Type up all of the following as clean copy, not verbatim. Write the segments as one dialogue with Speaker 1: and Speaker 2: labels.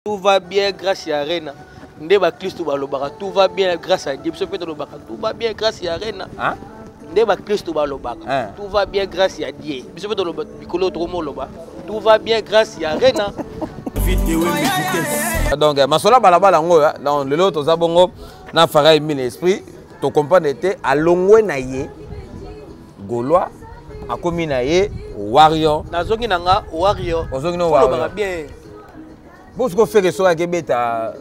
Speaker 1: Tout va bien grâce ya Arena. Nde ba Kristo balobaka tout va bien grâce à Dieu. Biso pe tolobaka tout va bien grâce ya Arena.
Speaker 2: Hein?
Speaker 1: Nde ba Kristo balobaka
Speaker 2: Hein?
Speaker 1: tout va bien grâce ya Dieu. Biso pe toloba bikolo tokomoloba tout va bien grâce ya Arena.
Speaker 2: Donc masolo ya balabala yango oyo donc lelo toza bongo na Farai mille esprit to comprendre te alongwe na ye Gaulois akomi na ye Warrior.
Speaker 1: Nazongi na nga Warrior.
Speaker 2: Ozongi na Warrior.
Speaker 1: Olobaka bien.
Speaker 2: Bosiko Ferre soki akebeta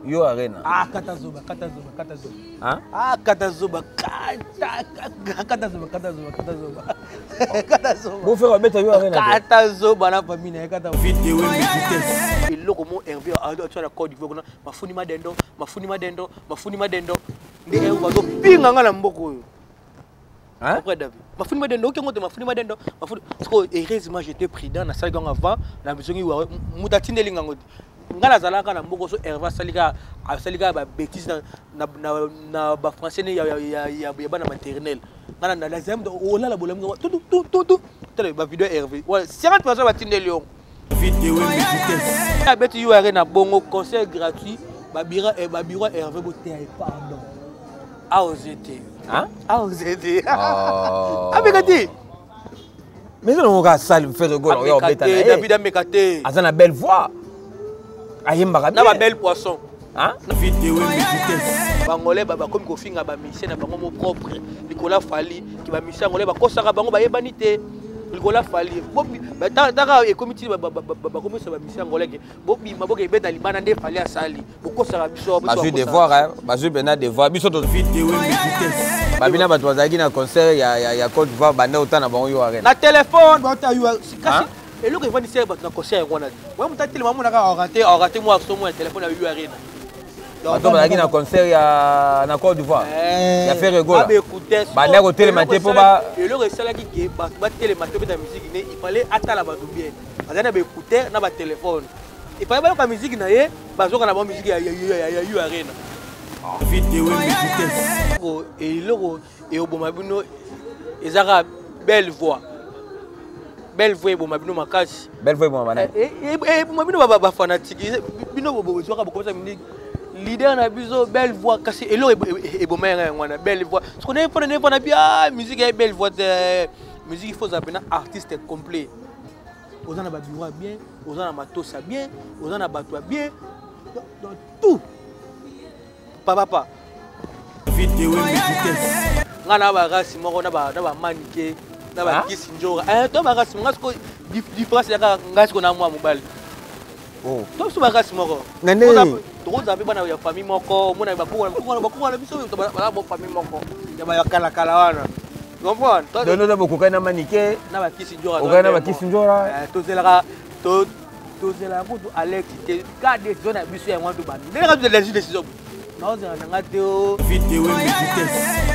Speaker 2: yo arena.
Speaker 1: Ah kata zoba, kata zoba, kata zoba.
Speaker 2: Hein?
Speaker 1: Ah kata zoba, kata kata zoba, kata zoba, kata zoba. Kata zoba.
Speaker 2: Bo Ferre abeta yo arena.
Speaker 1: Kata zoba na famille na ye kata. Eloko mo Hervé atia na Côte d'Ivoire kuna mafuni madendo, mafuni madendo, mafuni madendo. Nde Hervé bazopinga nga na mboka oyo.
Speaker 2: Hein?
Speaker 1: Après David. Mafuni madendo, oki ngote mafuni madendo, mafuni. Siko heureusement j'étais prudent na sali gango avant na bizongi wa muta tindeli ngango. Nga nazalaka na mboko so Hervé asalika asalika ba bêtises na na na, na ba français ne ya ya ya, ya, ya bana maternelle. Nga na na zem olala bolamu tout tout tout tout. Tala ba vidéo Hervé. Ouais, 50 personnes ba tindeli yo. Abeti yo na bongo conseil gratuit ba bira eh, ba bureau Hervé boteya pardon. Aoze te.
Speaker 2: Hein?
Speaker 1: Aoze te.
Speaker 2: Oh.
Speaker 1: Ameka te.
Speaker 2: Mais eza nango kaka sale Ferre Gola oyo
Speaker 1: Ameka
Speaker 2: obeta
Speaker 1: te,
Speaker 2: na ye.
Speaker 1: David ameka te.
Speaker 2: Aza na belle voix. Ayembaka
Speaker 1: Na ba
Speaker 2: bien.
Speaker 1: belle poisson.
Speaker 2: Hein?
Speaker 1: Bangolais ba bakomi kofinga ba musicien na bango mo propre. Nicolas Fally ki ba musicien angolais bakosaka bango bayebani te. Nicolas Fally taka ekomi ti bakomi sa ba musicien angolais ke bobima boke ebeta libanda nde Fally asali. Bokosaka biso biso
Speaker 2: Bazwi
Speaker 1: bakosaka
Speaker 2: devoir hein, bazwi mpena devoir biso to babina bato bazalaki na concert ya, ya, ya Côte d'Ivoire banda otana bango yo arena
Speaker 1: na telefone bauta yo kasi
Speaker 2: Hein?
Speaker 1: eloko evandisi ya bato na concert yango wana te oya moto atelema amonaka orate orate mwa somo ya telefone ya yo arena
Speaker 2: bato bazalaki na concert ya na Côte d'Ivoire ya Ferre Gola banda kotelema te mpo ba
Speaker 1: eloko esalaki ke bato batelema te obeta musique ne il fallait atala bato bien bazali na baécouteur na batelefone il fallait bayoka musique na ye bazoka na bango musique ya yo arena eloko eyoboma bino eza kaka belle voix belle voix eboma bino makasi
Speaker 2: belle voix eboma banani
Speaker 1: eboma bino bafanatike bino bozwaka bokomisa mini leader na biso belle voix kasi eloko eboma yanga yango wana belle voix siko naye mpona naye mpona bi ah musique ya belle voix te musique il faut ozala mpena artiste complet oza na babiro ya bien oza na matos ya bien oza na bato ya bien donc tout papa nga na barasi moko na bamanike na bakisi njora to barasi nga siko différence yaka nga siko na mwa mobali to biso barasi moko tokozala mpe bana ya famille moko omona bakoko na biso baza bo famille moko ya bakalakala wana comprendre
Speaker 2: donc oza bokokani na manike
Speaker 1: na bakisi njora
Speaker 2: okokani na bakisi njora
Speaker 1: tozelaka tozelaka kutu alex te ka décision na biso yango wana tobandi ndenge kaka tozela décision naozela na nga te o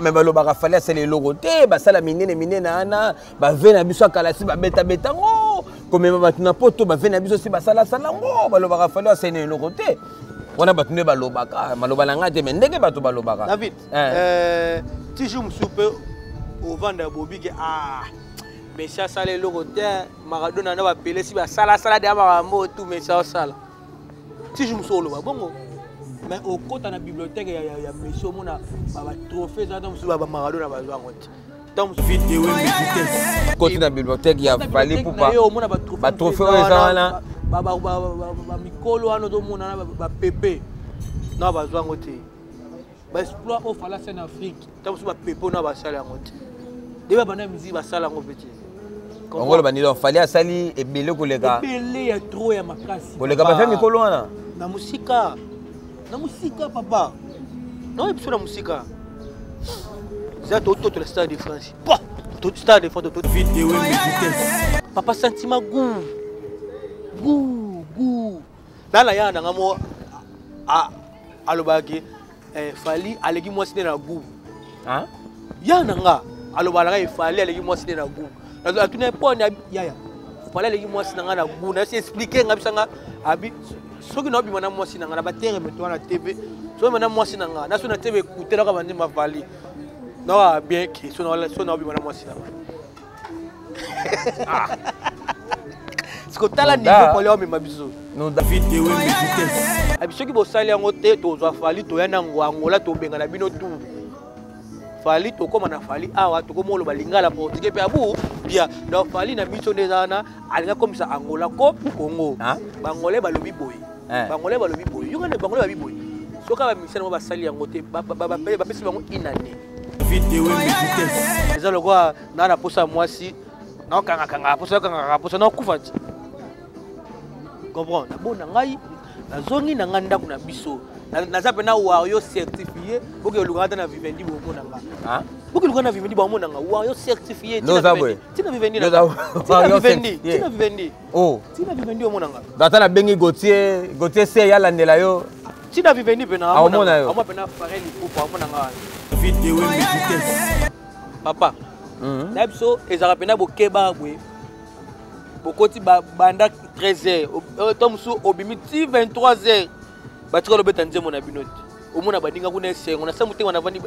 Speaker 2: me balobaka Fally asala eloko te basala minene minene wana bave na biso akala si babetabeta ngo komema bato na poto bave na biso si basalasala ngo balobaka Fally asala eloko te wana bato nde balobaka maloba na ngai te me ndenge bato balobaka
Speaker 1: David toujours mosusu mpe ovanda bobi ke ah Messi asala eloko te Maradona na bapelesi basalasala deya makambo tu Messi asala toujours mosusu oloba bongo mais okota na bibliothèque ya Messi omona batrophée eza ta mosusu bamaradona bazwa yango te
Speaker 2: koti na bibliothèque ya Fally Ipupa
Speaker 1: omona
Speaker 2: batrophée oyo eza wana
Speaker 1: bamikolo wana ozomona na bapepe na bazwa yango te baexploit oyo Fally asala na Afrique ta mosusu bapepe na basala yango te nde babanda musique basala yango mpe te
Speaker 2: bango loba nini Fally asali ebele koleka
Speaker 1: ebele ya trop ya makasi
Speaker 2: koleka bafe mikolo wana
Speaker 1: na mosika na mosika papa naoyebi biso na mosika eza tototola Stade de France Stade de France papa sentiment goût goût goût nana yaka nanga mo alobaki Fally aleki mwasi nde na goût ya na nga alobaka ngai Fally aleki mwasi nde na goût atuna mpone yaya Fally aleki mwasi na nga na goût nasi explique nga bisanga abi soki naobima na mwasi na nga na batere meto wana TV soki obima na mwasi na nga naso na TV ekutelaka bandimba Fally naoka bien ke so naobima na mwasi na nga. Siko tala niveau Fally amema biso. Abi soki bosali yango te, tozwa Fally, toya na Angola, tobengana bino tout. Fally, tokóma na Fally awa, tokóma oloba lingala, portugais mpe abu bia. Donc Fally na biso nde eza wana, alinga komisa Angola ko Congo. Bangolais balobi boye, bangolais balobi boye, yoka nde bangolais balobi boye. Soki bamisala yango basali yango te, bapesi bango une année. Eza lokola naa na posa ya mwasi, naokangakanga posa, okangakanga posa, naokufa ti comprendre. Nabona ngai nazongi na ngai ndako na biso, naza mpena wario certifié. Boke olukaka ata na Vivendi, bomona nga. Boke oluka na Vivendi, bomona nga wario certifié. Tina Vivendi, tina Vivendi, tina Vivendi, tina Vivendi, omona nga.
Speaker 2: Ata nabengi Gautier, Gautier se yalandela yo.
Speaker 1: Tina Vivendi mpena.
Speaker 2: Aomona yo.
Speaker 1: Amona mpena Farel Ipupa, amona nga papa na biso. Ezalaka mpena bokeba boye, bokoti banda 13 heures to mosusu obimi ti 23 heures, batika lobeta nzembo na bino te. Omona baninga kuna esengo na sa motema, navandi,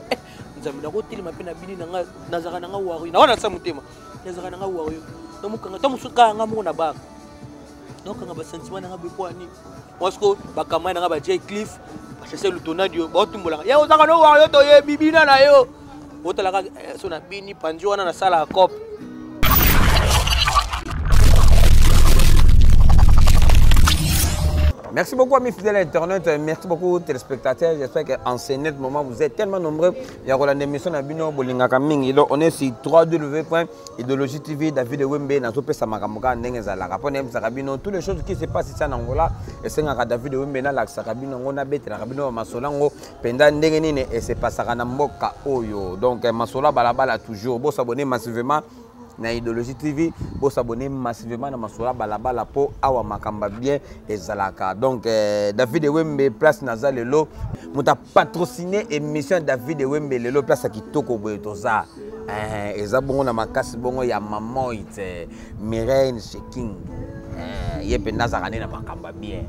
Speaker 1: Nzambe, nakotelema mpe na bini nanga, nazalaka nanga wario, nawana na sa motema, nazalaka nanga wario, namokanga to mosusu kaka nga moko na bar, naokanga basentiment nanga boye. Po ani mwasiko bakamai nanga ba J Cliff, bachasse lutonadio, baotumbolaka ye, ozaka no wario, toyebi bina na yo, otalaka so na bini panzi wana nasalaka cope.
Speaker 2: Merci beaucoup amis fidèles internautes, merci beaucoup téléspectateurs. J'espère qu'en ce net moment, vous êtes tellement nombreux. Il y a l'émission na bino bolingaka mingi. Donc on est sur www.idéologie TV, David Wembe, na zopesa makambo ka ndenge ezalaka. Pona yebisaka bino toutes les choses qui se passent ici en Angola, esengaka David Wembe na lakisaka bino ngo, na betelaka bino masolo ngo mpenza ndenge nini esepasaka na mboka oyo. Donc masolo balabala toujours. Bo s'abonner massivement na Idéologie TV, bosabonner massivement na Masolo Balabala, mpo awa makambo bien ezalaka. Donc David Ewembe, place naza lelo, moto apatrocine émission David Ewembe lelo, place ya kitoko boye toza, eza bongo na makasi bongo ya Mamoite Mireille Sheking. Ye mpenza azalaka nde na makambo bien.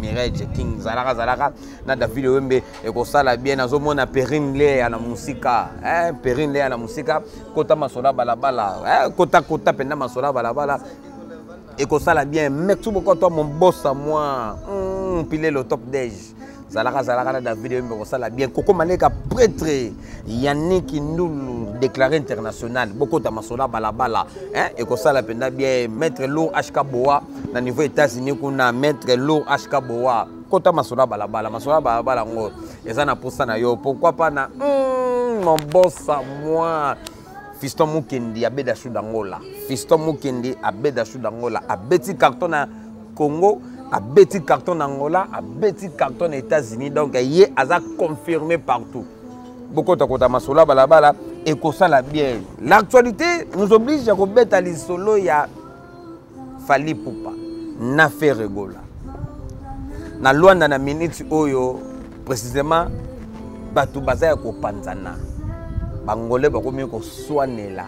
Speaker 2: Mireille Sheking, zalaka zalaka na David Ewembe, ekosala bien. Nazomona Perine Lea na mosika, Perine Lea na mosika. Kota Masolo Balabala, kota kota mpenza Masolo Balabala, ekosala bien. Merci beaucoup à toi mon boss à moi, Pilelo Top Dej, zalaka zalaka na David Ewembe, ekosala bien. Koko Maleka, prêtre Yannick Ndulu, déclaré international, bokota Masolo Balabala, ekosala mpenza bien. Maître Lour HK Boa na niveau États-Unis kuna, maître Lour HK Boa, kota Masolo Balabala. Masolo Balabala yango eza na posa na yo. Pourquoi pas na mon boss à moi, Fiston Mukendi abeda shu d'Angola. Fiston Mukendi abeda shu d'Angola, abeti carton na Congo, abeti carton na Angola, abeti carton na États-Unis. Donc ye aza confirmé partout. Bokota kota Masolo Balabala, ekosala bien. L'actualité nous oblige ya kobeta lisolo ya Fally Ipupa na Ferre Gola na Lwanda. Na minute oyo précisément, bato baza ya kopanzana. Bangolais bakomi koswanela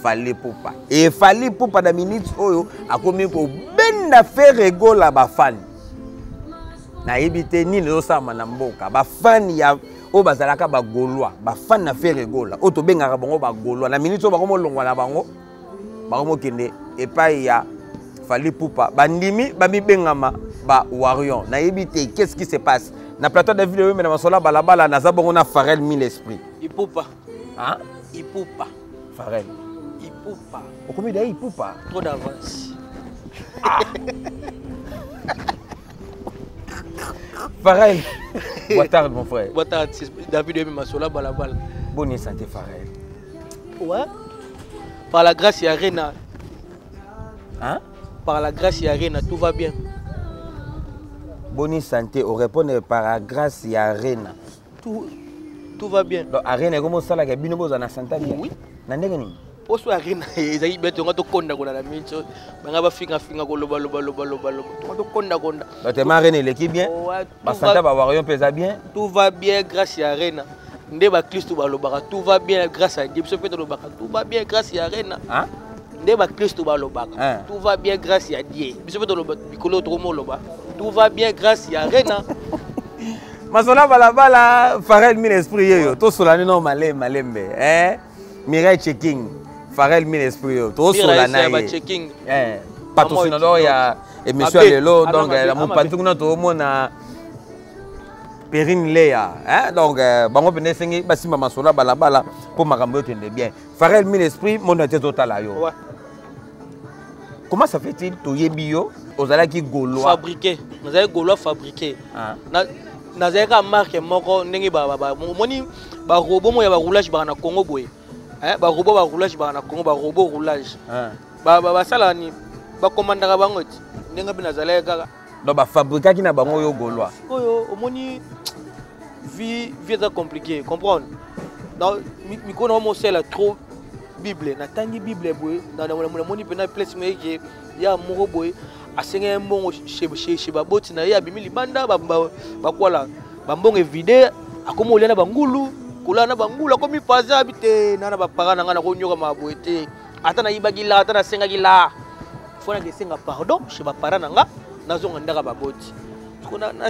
Speaker 2: Fally Ipupa e Fally Ipupa na minute oyo akomi kobenda Ferre Gola. Bafani, nayebi te nini ezosalama na mboka. Bafani ya oyo bazalaka bagaulois, bafani na Ferre Gola oyo tobengaka bango bagaulois, na minute oyo bakomolongwa na bango, bakomokende epai ya Fally Ipupa, bandimi bamibengama ba warrior. Nayebi te qu'est-ce qui se passe. Na plateau David Oyembe na Masolo Balabala, naza bongo na Farel Mille Esprit.
Speaker 1: Ipupa.
Speaker 2: Hein?
Speaker 1: Ipupa.
Speaker 2: Farel.
Speaker 1: Ipupa.
Speaker 2: Okomi da Ipupa.
Speaker 1: Trop d'avance.
Speaker 2: Ah. Farel, boa tarde mon frère.
Speaker 1: Boa tarde, David Oyembe, Masolo Balabala.
Speaker 2: Bonne santé, Farel.
Speaker 1: Ouais. Par la grâce ya Arena.
Speaker 2: Hein?
Speaker 1: Par la grâce ya Arena, tout va bien.
Speaker 2: Bonne santé, on répond par la grâce ya Arena.
Speaker 1: Tout va bien.
Speaker 2: Donc Arena comment ça la bino boza na santé bien?
Speaker 1: Oui.
Speaker 2: Na ndenge nini?
Speaker 1: Poso Arena ezali bien, tonga tokonda konda na miso banga bafinga finga koloba loba loba loba loba, tonga tokonda konda.
Speaker 2: Bato ma Arena eleki bien.
Speaker 1: Ouais, tout
Speaker 2: Basanta ba warrior mpe eza bien.
Speaker 1: Tout va bien grâce ya Arena. Nde bakristu balobaka tout va bien grâce à Dieu, biso mpe tolobaka tout va bien grâce ya Arena.
Speaker 2: Hein?
Speaker 1: Nde bakristu balobaka
Speaker 2: Hein.
Speaker 1: tout va bien grâce ya Dieu, biso mpe toloba mikolo tokomoloba tout va bien grâce ya Arena.
Speaker 2: Masolo Balabala, Farel Mille Esprit yeyo. Tosola nino malembe malembe. Eh? Mireille Checking. Farel Mille Esprit oyo tozosola na ye, patrocinador ya émission ya lelo. Donc na mopanzi kuna toomona Perrine Lea, hein? Donc bango mpenza esengi basimba masolo ya balabala mpo makambo oyo ekende bien. Farel Mille Esprit, monde entier ezotala yo. Comment ça fait-il, toyebi yo ozalaki Gaulois?
Speaker 1: Fabriqué, nazalaki Gaulois fabriqué. Nazalaki kaka marque moko ndenge omoni barobot moko ya baroulage baka na Congo boye, barobot baroulage baka na Congo, barobot roulage basalaka nini, bakomandaka bango ti ndenge mpe nazalaki kaka.
Speaker 2: Donc bafabrikaki na bango yo Gaulois?
Speaker 1: Oyo omoni, vie eza compliqué, comprendre. Donc mikolo na omosala trop Bible, natangi Bible boye, namoni mpena place mo eke ya moko boye asengaki mbongo chez baboti na ye, abimi libanda, bakwala bambongo evide, akomi kolia na bangulu, kolala na bangulu, akomi faza abi te na bapara na ngai nakonyokama boye te, ata nayibaki la, ata nasengaki la, fo nake esenga pardon chez bapara na nga, nazonga ndaka baboti.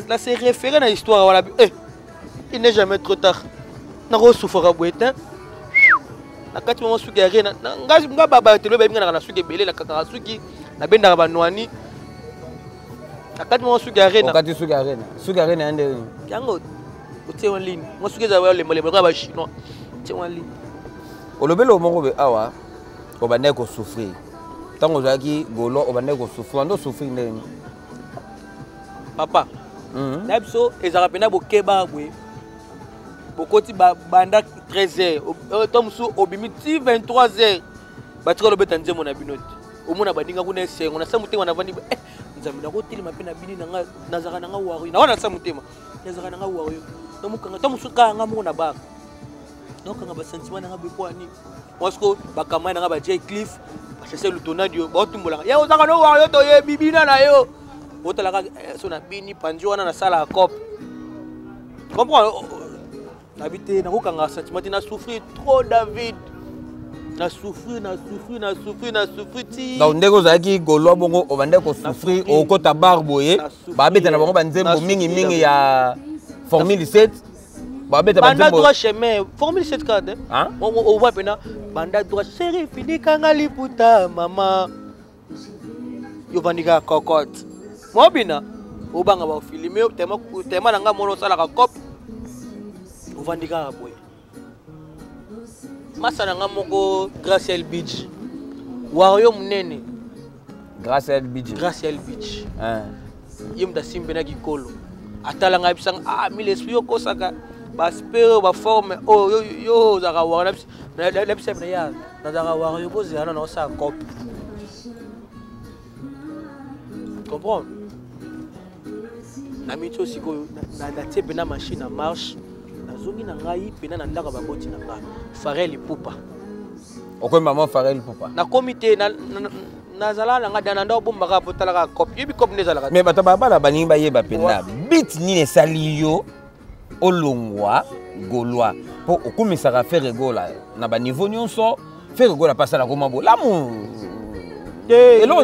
Speaker 1: Na se référé na histoire wana, eh, il n'est jamais trop tard. Nakosufaka boye te na kati mama suki ya re nga babatelo bayebi nga naka na suki ebele, nakakaka suki, nabendaka banwani na kati mama suki ya re.
Speaker 2: Okati suki ya rena, suki ya rena ya ndenge?
Speaker 1: Yango otie wa ligne mwa suki eza lembalemba kaka bachinois, tie wa ligne.
Speaker 2: Olobeli moko be awa, obandaki kosouffrir ntango ozalaki Gaulois, obandaki kosouffrir, bando osouffrir ndenge?
Speaker 1: Papa, na biso ezalaka mpena bokeba boye, bokoti banda 13 heures to mosusu obimi ti 23 heures, batika lobeta nzembo na bino te, omona baninga kuna esengo. Na sa motema navandi, eh, Nzambe, nakotelema mpe na bini nanga, nazalaka nanga wario nawa na sa motema, nazalaka nanga wario, namokanga to mosusu kaka nga moko na bar, nakokanga basentiment nanga boye mpo ani mwasko bakamai nanga ba J Cliff, bachasse lutonadio, baotumbolanga ye, ozalaka no wario, toyebi bina na yo, otalaka so na bini panzi wana nasalaka cope, comprend. Nabi te nakokanga sentiment te, na souffrir trop David, na souffrir, na souffrir, na souffrir, na souffrir ti.
Speaker 2: Donc ndenge ozalaki Gaulois bongo, obandaki kosouffrir, okota bar boye, babeta na bango banzembo mingimingi ya Formule 7, babeta.
Speaker 1: Banda droit chemin, Formule 7 kaka te, ovoa mpena banda droit, chéri finikanga liputa mama, yo vandi kaka cocotte mobina, obanga bafilme tema na ngai mona osalaka cope, ovandi kaka boye. Masa na ngai moko Grace El Beach, wario monene.
Speaker 2: Grace El Beach.
Speaker 1: Grace El Beach, ye moto asimbi na kikolo, atala ngai, bisanga: "Ah, Mille Esprit, okosaka baspe oyo baforme oyo, yo ozalaka wario." Na bisa ya nazalaka wario, bozela na naosala cope, comprendre. Na miti oyo sikoyo natie mpena machine en marche, nazongi na ngai mpena na ndako ya baboti na ngai, Farel Ipupa.
Speaker 2: Okomi mama Farel Ipupa?
Speaker 1: Nakomi te, nazala na ngai dana nda obombaka po talaka cope, yebi cope nde ezalaka.
Speaker 2: Mais bato babala balingi bayeba mpenza bit nini esali yo olongwa Gaulois, mpo okumisaka Ferre Gola na baniveau nyonso. Ferre Gola mpe asalaka mwa bolamu.
Speaker 1: Eloko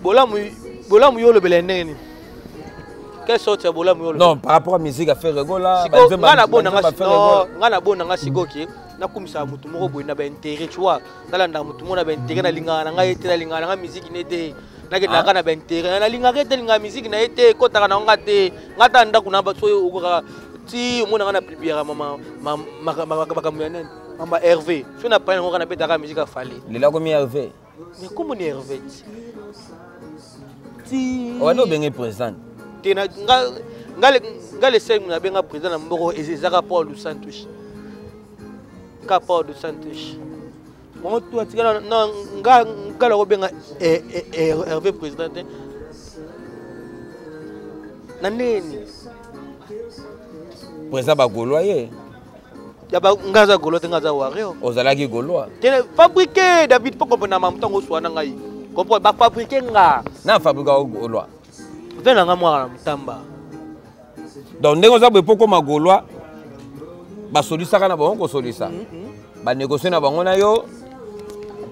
Speaker 1: bolamu, bolamu yo olobela ndenge nini? Quelle sorte ya bolamu yo?
Speaker 2: Non, par rapport à musique ya Ferre Gola.
Speaker 1: Nga na bonanga sikoyo ke nakumisaka motu moko boye na baintérêt, tu vois, nalandaka motu moko na baintérêt, nalingaka na ngai ye te, nalingaka na ngai musique ne te, nakendaka na baintérêt, nalingaka ye te, nalingaka musique na ye te, ekɔtaka na nga te. Nga ta ndako na so okokaka ti omonaka na publiaka makambo ya nani, mamba Hervé, so na pai nango kaka nabetaka musique afale.
Speaker 2: Lelo akomi Hervé.
Speaker 1: Mais kombo ni Hervé ti.
Speaker 2: Wana obenge président?
Speaker 1: Te, nga lesai nabenga président na mboko ezaka Paul dos Santos, ka Paul dos Santos bango tu atikala nga nakobenga Hervé président te na ndeni.
Speaker 2: Président bagaulois ye.
Speaker 1: Nga aza Gaulois te, nga aza wario.
Speaker 2: Ozalaki Gaulois.
Speaker 1: Te, fabriqué David, mpo comprendre na ntango oswa na ngai, comprendre, bafabriqué nga.
Speaker 2: Na fabrika Gaulois?
Speaker 1: Ve na nga mwana na motamba.
Speaker 2: Donc ndenge oza boye, mpo koma Gaulois, basolisaka na bango, kosolisa, banégocie na bango na yo.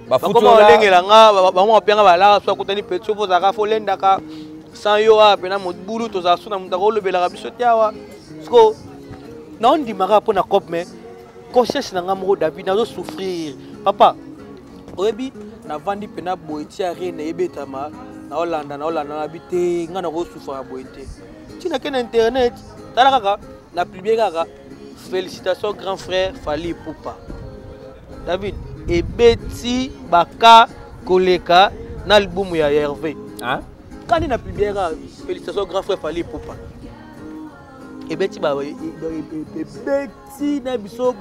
Speaker 1: Bakoma olengela nga, bango bapianga balaka so akutani petit po ozalaka fo olendaka sans yo awa mpena mobulu, tozala so na moto akolobelaka biso te awa. Siko naondimaka mpo na cope, mais Conscience na nga moko, David, nazosouffrir, papa. Oyebi, navandi mpena boye ti arena ebetama, naolanda, naolanda, nabi te, ngai nakosouffraka boye te. Ntina ke na internet, tala kaka na publie kaka "Félicitation grand frère Fally Ipupa". David, ebeti baka koleka na albumu ya Hervé. Kani na publie kaka "Félicitation grand frère Fally Ipupa", ebeti, ebeti na biso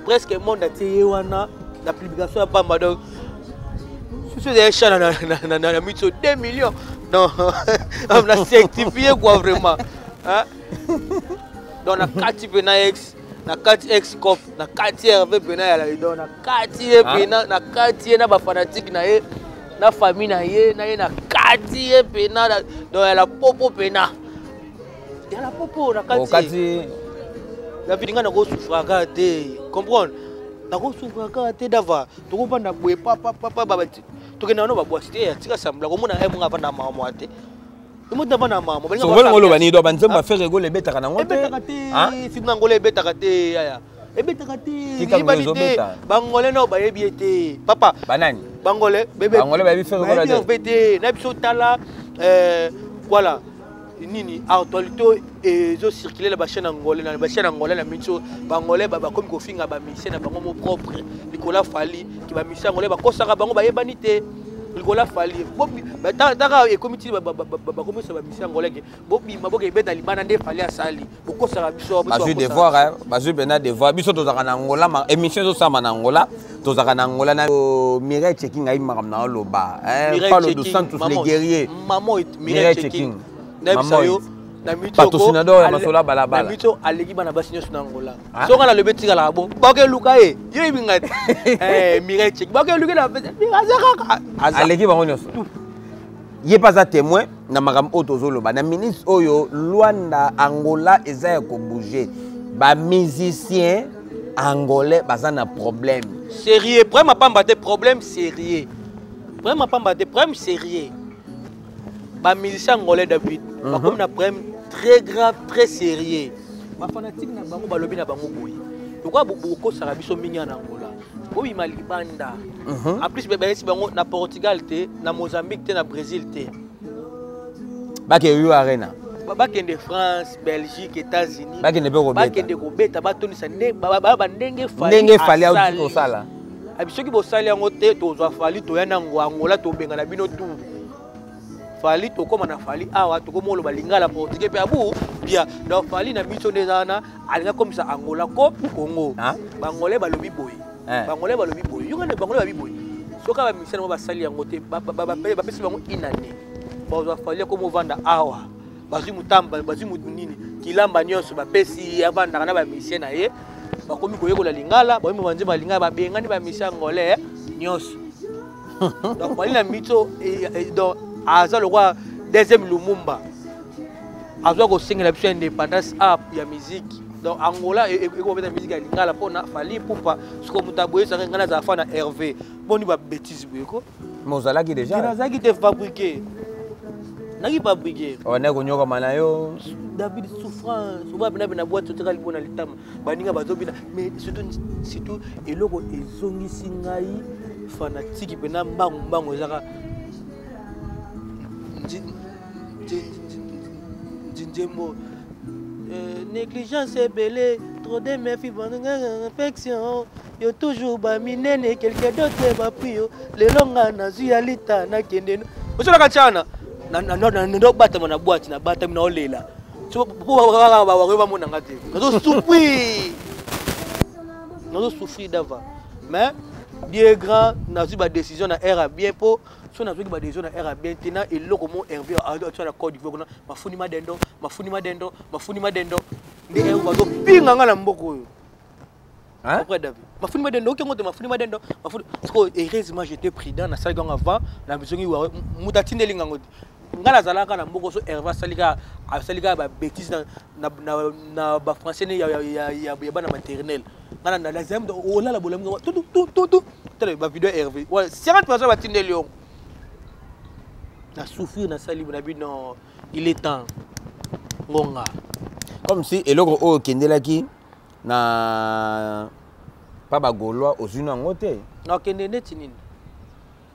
Speaker 1: presque monde atie ye wana na publication ya pamba. Donc soso ezali chana na miso 2 millions. Non, na certifié quoi, vraiment, hein? Donc na kati mpe na ex, na kati ex cop, na kati Hervé mpe na yala. Donc na kati ye mpe na kati ye na bafanatike na ye, na famille na ye, na ye na kati ye mpe na, donc yala popo mpena, yala popo na kati. David, ngai nakosouffraka te, comprendre, nakosouffraka te. Dava tokovanda boye papapapa, tokenda wana babwasi te, atika sambla komona ye monga avanda mama te, emoti avanda mama.
Speaker 2: Oloba nini? Do banzembo aFerre Gola ebetaka nango
Speaker 1: te? Ebetaka te. Surtout na Ngola ebetaka te, yaya, ebetaka te. Yebani te, bangolais no bayebi ye te, papa.
Speaker 2: Banani?
Speaker 1: Bangolais.
Speaker 2: Bangolais bayebi Ferre Gola
Speaker 1: te. Te, na biso tala, voilà nini, actualité ezocircule na bachaîne angolais, na bachaîne angolais na miso. Bangolais bakomi kofinga bamusicien na bango mo propre likolo Fally, ke bamusicien angolais bakosaka bango, bayebani te likolo Fally. Taka ekomi tini bakomisa bamusicien angolais ke bobima, boke ebeta libanda nde Fally asali, bokosaka biso.
Speaker 2: Bazwi devoir, bazwi mpena devoir. Biso tozalaka na Angola, émission ezosalama na Angola, tozalaka na Angola na Mireille Checking. Ayi makambo na oloba, Paulo dos Santos, les guerriers.
Speaker 1: Maman Mireille Checking, nayebisa yo.
Speaker 2: Patrocinador ya masolo ya balabala.
Speaker 1: Na mito aleki bana basi nyonso na Angola. Soki nalobi etikalaka bo, bakeluka ye, yo yebi nga te. Mireille Checking, bakeluka na aza kaka.
Speaker 2: Aleki bango nyonso. Ye mpe aza témoin na makambo oyo tozoloba na ministre oyo. Lwanda, Angola eza ya kobouge. Bamusicien angolais baza na problème.
Speaker 1: Sérieux, problème apamba te, problème sérieux, problème apamba te, problème sérieux. Bamusicien angolais, David, bakomi na problème très grave, très sérieux. Bafanatike na bango balobi na bango boye: lokola bokosaka biso mingi na Angola, bobima libanda. En plus bayesi bango na Portugal te, na Mozambique te, na Brésil te.
Speaker 2: Bakende U Arena.
Speaker 1: Bakende France, Belgique, États-Unis.
Speaker 2: Bakende mpe kobeta.
Speaker 1: Bakende kobeta, batondisa bandenge.
Speaker 2: Ndenge Fally auti kosala.
Speaker 1: Abi soki bosali yango te, tozwa Fally, toya nango Angola, tobenga na bino tu Fally, tokóma na Fally awa, tokóma oloba lingala, portugais mpe abu bia. Donc Fally na miso nde eza wana, alinga komisa Angola ko Congo. Bangolais balobi boye, bangolais balobi boye, yoka nde bangolais balobi boye: soki bamusicien yango basali yango te, bapesi bango une année, bazwa Fally akoma ovanda awa, bazwi motamba, bazwi nini, kilamba nyonso, bapesi ye, avandaka na bamusicien na ye, bakomi koyekola lingala, bakomi banzembo ya lingala, babengani bamusicien angolais nyonso. Donc Fally na mito, donc aza lokwa deuxième Lumumba, azwa kosengela biso indépendance a ya musique. Donc Angola ekobeta musique ya lingala mpona Fally Ipupa. Siko moto aboyesaka ngai nazala fa na Hervé, boni babétise boye ko?
Speaker 2: Mais ozalaki déjà.
Speaker 1: Nazalaki te, fabriqué, naki fabriqué.
Speaker 2: Obandaki konyokama na yo.
Speaker 1: David, souffrance oba pena pena boîte, totika libo na litama, baninga bazobina. Mais surtout, surtout eloko ezongisi ngai fanatike mpena mbangu mbangu ezaka nzembo "Négligence ebele, trop de méfi, infection yo toujours baminene, quelque d'autre bapui yo". Lelo nga nazwi ya lita, nakende osolaka tiana, ndobatama na boîte, nabatami, naolela po bamonanga te, nazosouffrir, nazosouffrir dava. Mais bien grand, nazwi badécision na aire ya bien, mpo so nazwaki badécision na aire ya bien te, na eloko mo Hervé atia na Côte d'Ivoire kuna, mafuni madendo, mafuni madendo, mafuni madendo nde Hervé bazopinga nga na mboka oyo. Après David, mafuni madendo, okengo te, mafuni madendo, mafuni. Parce que heureusement j'étais prudent, nasalaki yango avant, nazongi moto atindeli ngango te. Nga nazalaka na mboka so Hervé asali kaka babétise na bafrançais ne ya bana maternelle. Nga nazali olala bolamu tutututu, tala bavideo ya Hervé, 50 personnes batindeli yango, na souffrir, nasali na bino. Il est temps, ngonga.
Speaker 2: Comme si eloko oyo okendelaki na Pa bagaulois ozwi na yango te.
Speaker 1: Nakende neti nini?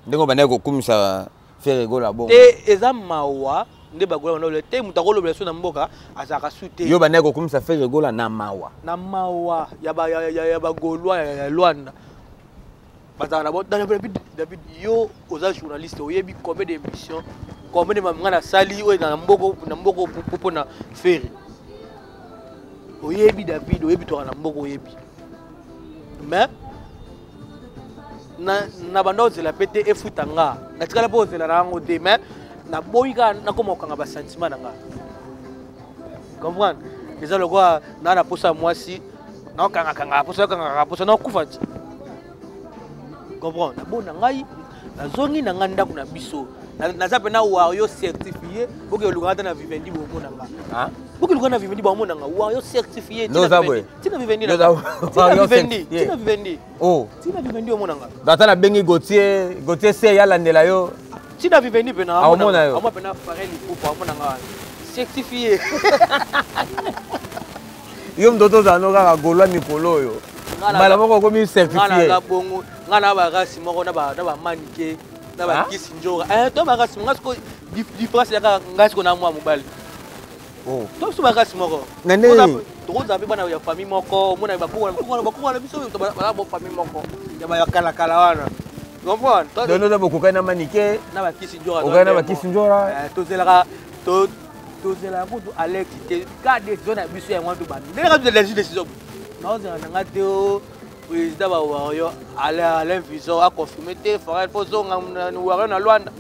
Speaker 2: Ndenge obandaki kokumisa Ferre Gola bongo.
Speaker 1: Te, eza mawa nde bagola banda te. Moto akolobela so na mboka azalaka su te.
Speaker 2: Yo bandaki kokumisa Ferre Gola na mawa.
Speaker 1: Na mawa ya bagaulois ya Luanda bazalaka na bo. David, David, yo oza journaliste, oyebi combien d'émission, combien de nga nasali oyo na mboko, na mboko mpona Ferre. Oyebi, David, oyebi toka na mboka, oyebi. Mais na banda ozela mpe te efuta nga, natikala mpe ozela na yango te. Mais naboyi kaka nakoma kokanga basentiment na nga, comprendre? Eza lokola naa na posa ya mwasi, naokangakanga posa, okangakanga posa, naokufa ti, comprendre? Nabona ngai nazongi na ngai ndako na biso, naza mpena wario certifié. Boke olukaka ata na Vivendi, bomona nga. Boke oluka na Vivendi, bomona nga wario certifié. Tina Vivendi, tina Vivendi, tina Vivendi.
Speaker 2: Oh.
Speaker 1: Tina Vivendi, omona nga.
Speaker 2: Ata nabengi Gautier, Gautier se yalandela yo.
Speaker 1: Tina Vivendi mpena.
Speaker 2: Aomona yo.
Speaker 1: Amona mpena Farel Ipupa, amona nga certifié.
Speaker 2: Yo moto tozala no kaka gaulois, mikolo oyo mbala moko okomi certifié.
Speaker 1: Naza bongo, nga na barasi moko na bamanike na bakisi njoka to barasi. Nga siko différence yaka, nga siko na mwa mobali to biso barasi moko.
Speaker 2: Na ndenge
Speaker 1: tokozala mpe bana ya famille moko, omona bakoko na biso baza bo famille moko ya bakalakala wana, comprendre?
Speaker 2: Donc oza bokokani na Manike.
Speaker 1: Na bakisi njoka.
Speaker 2: Okokani na bakisi njoka.
Speaker 1: Tozelaka, tozelaka kutu Alex te, ka décision na biso yango wana tobandi ndenge kaka tozela décision. Naozela na nga te o président bawario Alain Vison aconfirme te. Farel fo zonga wario na Lwanda,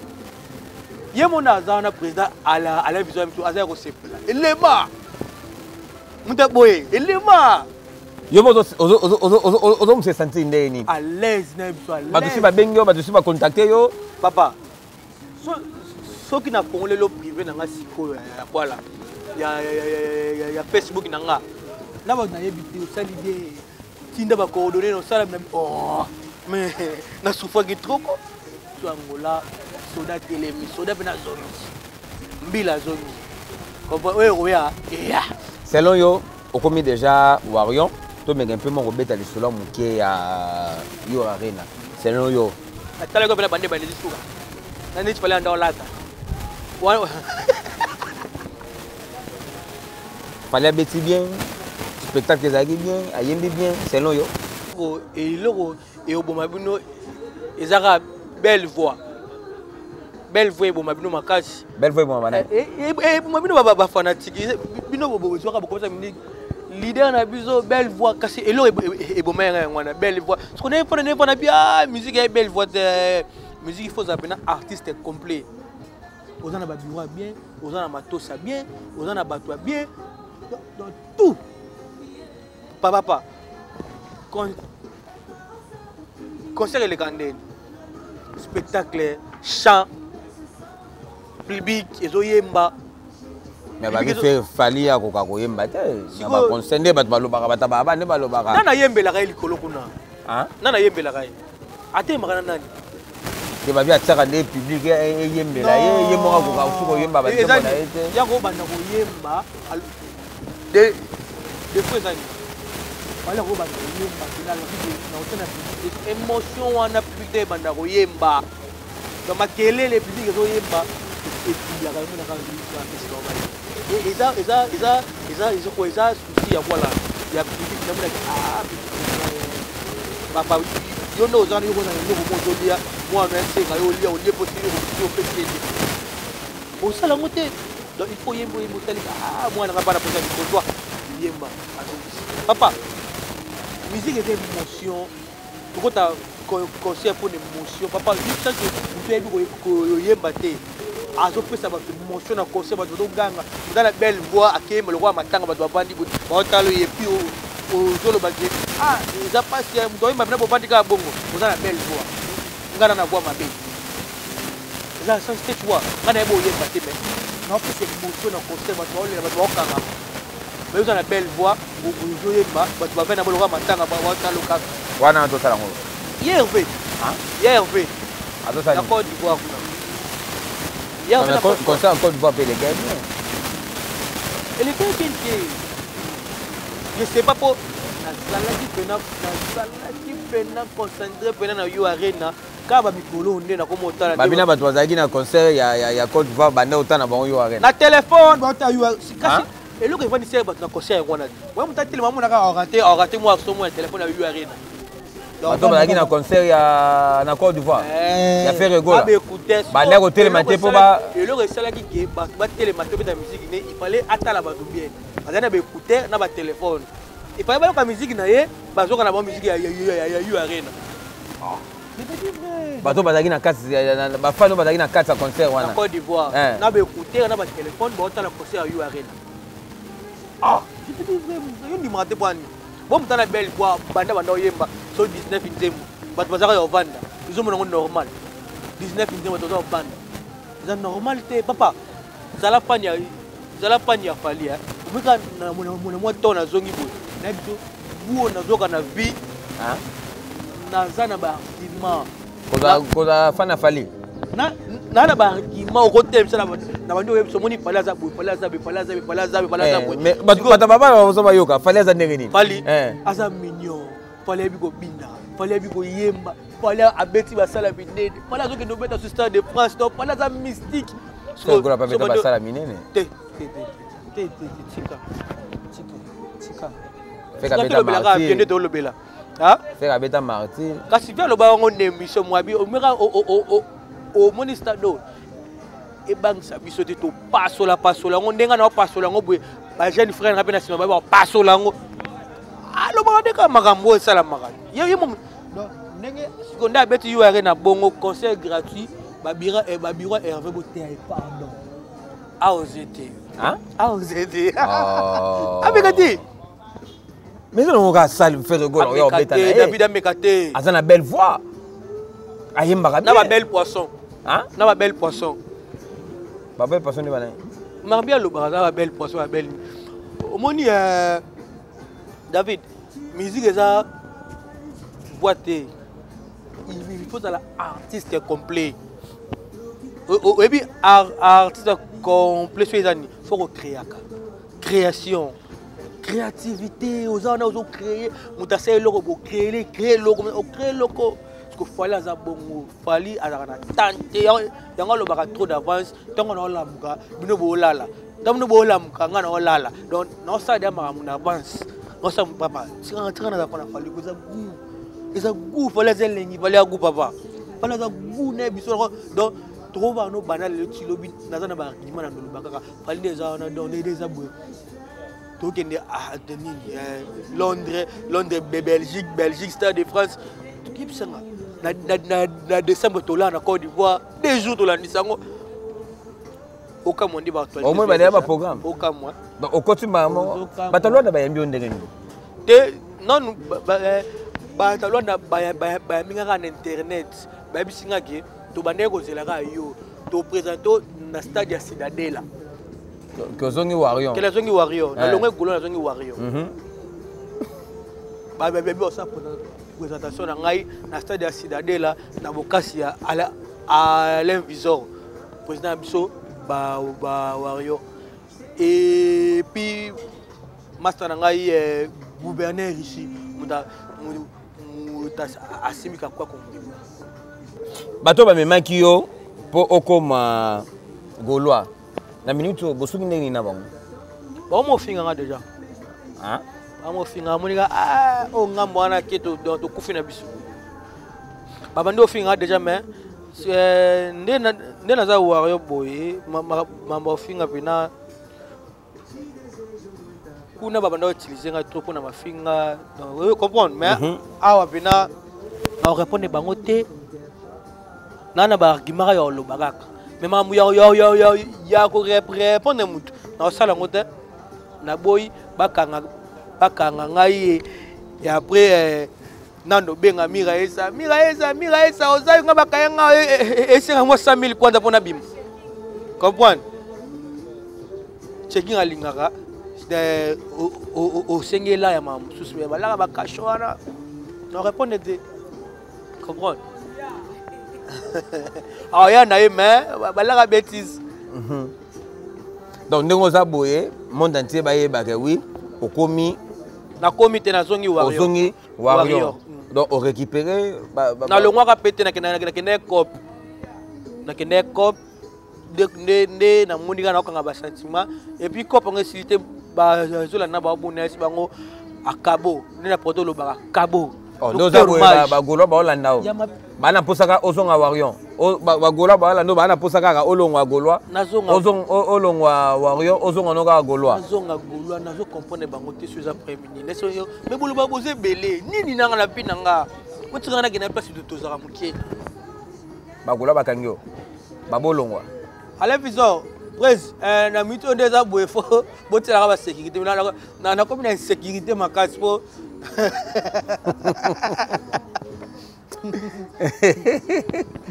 Speaker 1: ye mona aza wana. Président Alain Vison ya biso aza ya kosepela, elema moto boye, elema.
Speaker 2: Yo mo ozomuse sentir ndenge nini?
Speaker 1: À l'aise na biso, à l'aise.
Speaker 2: Bato si babengi yo, bato si bacontacte yo?
Speaker 1: Papa, soki nafongoleli privé na nga sikoyo ya kwala ya Facebook na nga na bato nayebi te, osali bien, tinda bacoordonnées na osala na. Oh, mais nasufaki trop ko so Angola, soda telemi, soda mpe nazongi, mbila azongi, oyo ekoya eya.
Speaker 2: Selon yo, okomi déjà warrior, tomeka mpe moko kobeta lisolo ya moke ya yo Arena. Selon yo?
Speaker 1: Natalaki mpe na bande bandezi suka na neti fale anda olata.
Speaker 2: Fally abeti bien, spectacle ezalaki bien, ayembi bien, selon yo?
Speaker 1: Eloko eyoboma bino eza kaka belle voix. Belle voix eboma bino makasi.
Speaker 2: Belle voix eboma banani?
Speaker 1: Eboma bino bafanatiques. Bino bozwaka bokomisa leader na biso belle voix, kasi eloko eboma yanga yango wana belle voix. Soki naye mpona naye mpona bia musique ya belle voix te. Musique, il faut ozala mpena artiste complet, oza na babureau ya bien, oza na matosa bien, oza na bato ya bien, donc tout. Papa, concert eleka ndeni? Spectacle, chant, public ezoyemba.
Speaker 2: Mais babi fe Fally akoka koyemba te na baconcert nde bato balobaka, bato baba nde balobaka.
Speaker 1: Nani ayembelaka ye likolo kuna? Nani ayembelaka ye? Ateyembaka na nani?
Speaker 2: Te, babi atiaka nde public eyembela ye, ye moko akoka osu koyemba banzembo na ye te.
Speaker 1: Ya kobanda koyemba des fois ezali bala kobanda koyemba mpena na otana public, émotion wana, public te ebanda koyemba. Donc makelele public ezoyemba etuyaka yango na kaka. Eza eza eza eza eza eza souci ya kwala ya public. Namonaki, ah, papa, yo nde oza yo kona eloko mo ozolia, mwana esenga yo olia, olie mpo tili opesi ye te, osala yango te. Donc il faut yemba, oyemba, osali, ah, mwana nga bana mposa likozwa yemba, azongisi. Papa, musique eza émotion. Tokota concert mpona émotion. Papa, sake moto ayebi koyemba te azopesa bato émotion na concert, bato bazoganga. Oza na belle voix, akeyemba lokola matanga, bato bavandi boye baotala ye, puis ozoloba ke ah, eza mpasi moto ayemba mpena, bovandi kaka bongo. Oza na belle voix, nga na voix mabe, eza na sens te, tu vois? Nga nayebi oyemba te, mais naopesa émotion na concert, bato baolela, bato baokanga. Mais oza na belle voix, ozoyemba, bato bavandi na boloka matanga, baotala kaka.
Speaker 2: Wana tosala yango.
Speaker 1: Ye Hervé, ye Hervé
Speaker 2: azosala
Speaker 1: na Côte d'Ivoire kuna.
Speaker 2: Concert en Côte d'Ivoire mpe elekaki bien.
Speaker 1: Elekaki bien te, je sais pas po. Nazalaki pena, nazalaki pena concentré pena na U Arena. Kaka ba mikolo nde nakoma otala.
Speaker 2: Babina bato bazalaki na concert ya Côte d'Ivoire banda otala bango U Arena.
Speaker 1: Na téléphone ba U Arena. Kasi eloko evandisi ya bato na concert yango wana. Oyo moto atelema amonaka orate orate mwa somo ya téléphone ya U Arena.
Speaker 2: Bato bazalaki na concert ya na Côte d'Ivoire ya Ferre Gola banda kotelema te mpo ba
Speaker 1: eloko esalaki ke bato batelema te obeta musique ne, il fallait atala bato bien, bazali na baécouteur na batelefone, il fallait bayoka musique na ye, bazoka na bango musique ya U Arena.
Speaker 2: Bato bazalaki na kati, bafano bazalaki na kati ya concert wana
Speaker 1: na Côte d'Ivoire na baécouteur na batelefone, baotala concert ya U Arena. Ah, yo ndimaka te mpo nini? Bo moto na belle voix, banda banda oyemba so 19 nzembo, bato bazaka ya ovanda, ezomona yango normal. 19 nzembo, bato baza ovanda, eza normal te. Papa, zala fan ya, zala fan ya Fally. Omeka na mwa to nazongi boye na biso buo nazoka na vie, naza na baargument.
Speaker 2: Kozala fan ya Fally.
Speaker 1: Na na baargument okotelemisa na bandi oyebisa, omoni Fally aza boye, Fally aza boye, Fally aza boye, Fally aza boye, Fally aza boye.
Speaker 2: Mais bato babana bazo bayoka Fally aza ndenge nini?
Speaker 1: Fally aza mignon, Fally ayebi kobina, Fally ayebi koyemba, Fally abeti basala minene, Fally azokende obeta sur Stade de France, donc Fally aza mystique.
Speaker 2: Gola pa beta basala minene.
Speaker 1: Te te te te te, tika tika tika.
Speaker 2: Feka beta
Speaker 1: Martyr nde tolobela.
Speaker 2: Feka beta Martyr.
Speaker 1: Kasi mpe aloba yango na émission mwabi omeka omoni stade oyo ebangisa biso te, topasola pasola yango ndenge na opasola yango boye, bajeune frère nga mpe na nsima baye bapasola yango. Alobaka nde kaka makambo oyo esalamaka ye ndenge siko nde abeti U Arena bongo concert gratuit, babiro Hervé boteya ye pardon, aoze te, aoze te, ameka te.
Speaker 2: Mais eza nango kaka sale Ferre Gola oyo obeta na ye.
Speaker 1: David ameka te.
Speaker 2: Aza na belle voix, ayembaka.
Speaker 1: Na babelle poisson, na babelle poisson.
Speaker 2: Babelle poisson nde bana.
Speaker 1: Marbi alobaka aza babelle poisson, babelle. Omoni, David, musique eza voix te, il faut ozala artiste complet. Oyebi artiste complet so eza nini? Faut kocréaka, création, créativité. Oza wana ozocréer, moto asala eloko, bocréele, créer eloko, ocréer eloko. Parce que Fally aza bongo, Fally azalaka na temps te, yango alobaka trop d'avance. Ntango naolamuka, bino boolala, ntango bino boolamuka, ngai naolala. Donc naosala deya makambo na avance, naosala. Papa, tika tika, naza mpona Fally, eza goût, eza goût. Fally aza elengi, Fally ya goût, papa, Fally aza goût na biso. Donc tokobana no banda lelo ti lobi, naza na baargument na ndoloba kaka Fally nde eza wana. Donc nde eza boye, tokende nini, Londres, Londres, Belgique, Belgique, Stade de France. Tokebisanga na décembre, tolala na Côte d'Ivoire 2 jours, tolandisa yango, okamwa nde.
Speaker 2: Omoi baleya baprogramme.
Speaker 1: Okamwa.
Speaker 2: Okoti mbala moko, bato Lwanda bayambi yo ndenge nini?
Speaker 1: Te, nanu bato Lwanda bayambi nga kaka na internet. Bayebisi nga ke tobandaki kozela kaka yo, toprésente na stade ya Cidadela.
Speaker 2: Kozongi Warrior.
Speaker 1: Kele azongi Warrior, nalongwe Golo, nazongi Warrior. Babebi osala présentation na ngai na stade ya Cidadela na bokasi ya Alain Visor, président na biso ba Warrior, et puis master na ngai, gouverneur ici, moto asimbi kakwa kongima.
Speaker 2: Bato bamemaki yo mpo okóma Gaulois na minute oyo, bosuki ndenge nini na bango?
Speaker 1: Baomofinga nga déjà, bamofinga, amonika oyo ngambo wana ke tokufi na biso. Babandi ofinga nga déjà, mais nde naza Warrior boye, mambo ofinga mpena kuna, babanda utiliser nga trop mpona mafinga, comprendre? Mais awa mpena nakorépondre bango te, naa na baargument kaka ya koloba kaka, mais makambo ya korépondre motu, nakosala yango te. Naboyi bakanga bakanga ngai ye. Après nando benga Mira Esa, Mira Esa, Mira Esa, ozali nga, bakaya nga, esenga mwa 100 000 kwanza mpona bima, comprendre? Checking alingaka osengela ya makambo mosusu, me balaka bakasho wana, na répondre te, comprendre? Aoya na ye, mais balaka bêtise.
Speaker 2: Donc ndenge oza boye, monde entier bayebaka, oui, okomi
Speaker 1: Nakomi te, nazongi Warrior.
Speaker 2: Ozongi Warrior. Donc orécupéré.
Speaker 1: Nalongwaka mpe te, nakende cop, nakende cop nde namoni kaka nakokanga basentiment. Et puis cop yango esili te, bazolanda babuna esi bango akabo nde na poto olobaka kabo.
Speaker 2: Nde oza boye, bagaulois baolanda o baa na mposa kaka ozonga Warrior. Bagaulois baolanda o baa na mposa kaka olongwa Gaulois, olongwa Warrior, ozonga no kaka Gaulois.
Speaker 1: Nazonga Gaulois, nazo comprendre bango te. So eza premier nini? Me boloba boza ebele nini nanga na mpi na nga otikanga nakende place tozalaka moke.
Speaker 2: Bagaulois bakangi yo, babolongwa.
Speaker 1: Alain Visor prise na miti oyo nde eza boye, fo botielaka basécurité. Nakomi na insécurité makasi mpo